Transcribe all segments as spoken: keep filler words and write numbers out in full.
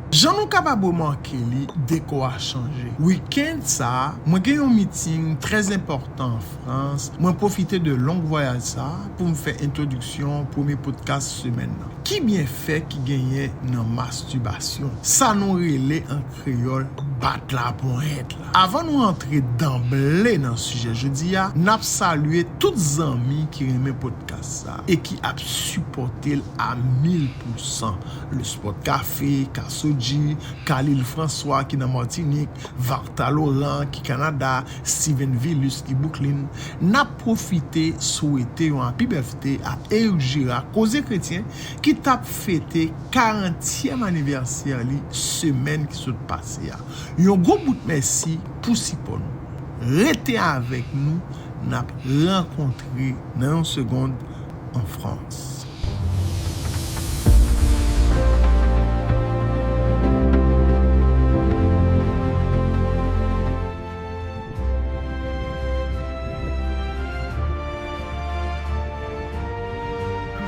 Jan nou kapab remake li, dekò a chanje. Wikenn sa a, mwen gen yon miting trè enpòtan an Frans. Mwen pwofite de long vwayaj sa a pou m fè entwodiksyon premye podcast semèn nan. Ki byenfè ki genyen nan mastibasyon? Sa nou rele an kreyòl bat laponyèt la. Avan nou antre danble nan sijè jodi a, n ap salye tout zanmi ki renmen podcast sa e ki ap sipòte l a mil pousan. Le Spot Café, Kasoji, Khalil François ki nan Matinik, Varta Laurent ki Kanada, Steven Vilus ki Brooklyn. N ap pwofite swete yon happy birthday a Eric Girard, Koze Kretyen, ki t ap fete karantyèm anivèsè li semèn ki sot pase a. Yon gwo bout mèsi pou sipò nou. Rete avèk nou, n ap rankontre nan yon segond an Frans.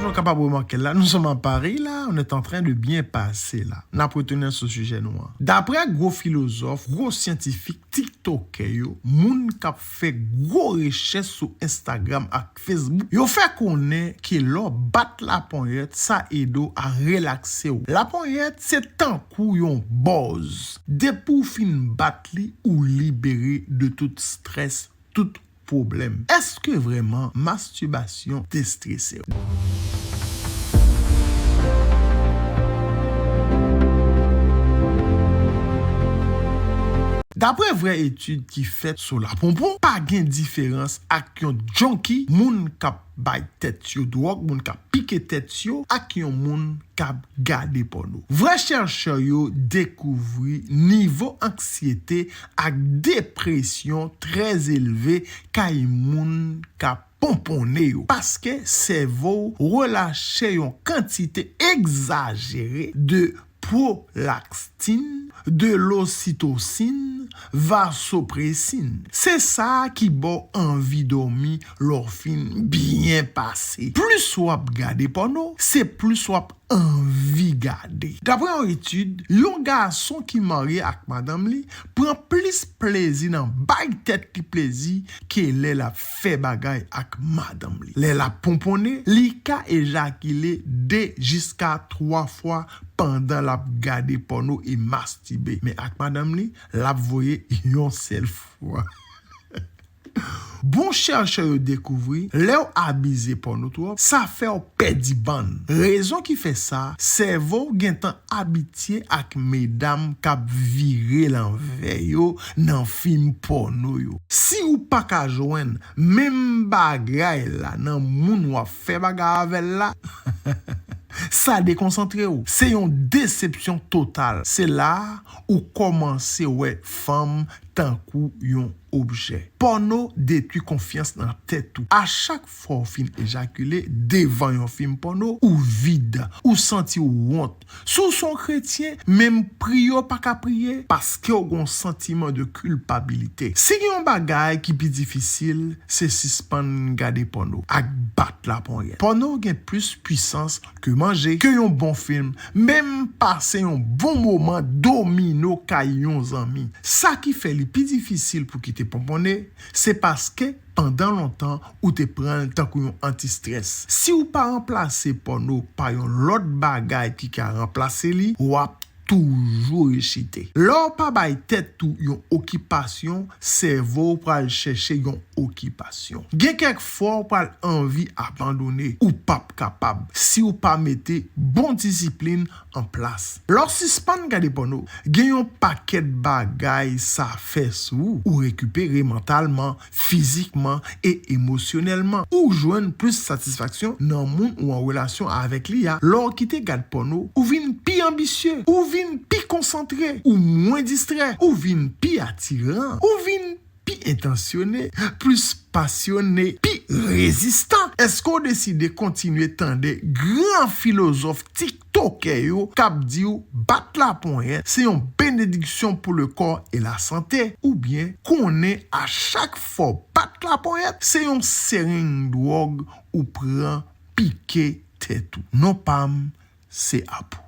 Jan w kapab remake la, nous sommes à Paris la, on est en train de bien passer la. N ap retounen sou sijè nou an. Daprè gwo filozòf, gwo syantifik, tiktokè yo, moun k ap fè gwo rechèch sou Instagram ak Facebook, yo fè konnen ke lè w bat laponyèt, sa ede w a relakse w. Laponyèt se tankou yon bòz. Depi w fin bat li, ou libere de tout strès, tout pwoblèm. Èske vrèman mastibasyon destrese w? Daprè vrè etid ki fèt sou laponpon, pa gen diferans ak yon junkie, moun k ap bay tèt yo dwòg, moun k ap pike tèt yo, ak yon moun k ap gade pòno. Vrè chèchè yo dekouvri nivo anksyete ak depresyon trè elve kay moun k ap ponponnen yo, paske sèvo w relache yon kantite egzajere de prolaktin, de lositosin, vasopresin. Se sa ki ba w anvi dòmi lè w fin byen pase. Plis w ap gade pòno, se plis w ap anvi gade. Daprè yon etid, yon gason ki marye ak madanm li pran plis plezi nan bay tèt li plezi ke lè l ap fè bagay ak madanm li. Lè l ap ponponnen, li ka ejakile de jiska twa fwa pandan l ap gade pòno e mastibe. Men ak madanm li, l ap voye yon sèl fwa. Bon chèchè yo dekouvri, lè w abize pòno twòp, sa fè w pèdi bann. Rezon ki fè sa, sèvo w gentan abitye ak medam k ap vire l anvè yo nan fim pòno yo. Si ou pa ka jwenn menm bagay la nan moun w ap fè bagay avè l la, sa dekonsantre w. Se yon desepsyon total. Se la a ou kòmanse wè fanm tankou yon objè. Pòno detwi konfyans nan tèt ou. A chak fwa w fin ejakile devan yon fim pòno, ou vid, ou santi w wont. Si w se yon kretyen, menm priye w pa ka priye, paske w gen yon santiman de kilpabilite. Si gen yon bagay ki pi difisil, se sispann gade pòno ak bat laponyèt. Pòno gen plis pwisans ke manje, ke yon bon fim, menm pase yon bon moman domino kay yon zanmi. Sa ki fè li pi difisil pou kite ponponnen, se paske pandan lontan ou te pran l tankou yon antistrès. Si w pa ranplase pòno pa yon lòt bagay ki ka ranplase li, w ap toujou rechite. Lè w pa bay tèt ou yon okipasyon, sèvo w pral chèche yon okipasyon. Gen kèk fwa w pral anvi abandone, ou p ap kapab si w pa mete bon disiplin an plas. Lè w sispann gade pòno, gen yon pakèt bagay sa fè sou ou. Ou rekipere mantalman, fizikman e emosyonèlman. Ou jwenn plis satisfaksyon nan moun ou an relasyon avèk li a. Lè w kite gad pòno, ou vin pi anbisye, ou vin pi konsantre, ou mwen distrè, ou vin pi atiran, ou vin pi entansyone, plis pasyone, pi rezistan. Èske w deside kontinye tande gran filozòf tiktokè yo k ap di w bat laponyèt se yon benediksyon pou le kò e la sante, oubyen konnen a chak fwa w bat laponyèt se yon sereng dwòg ou pran pike tèt ou? Non pa m, se ap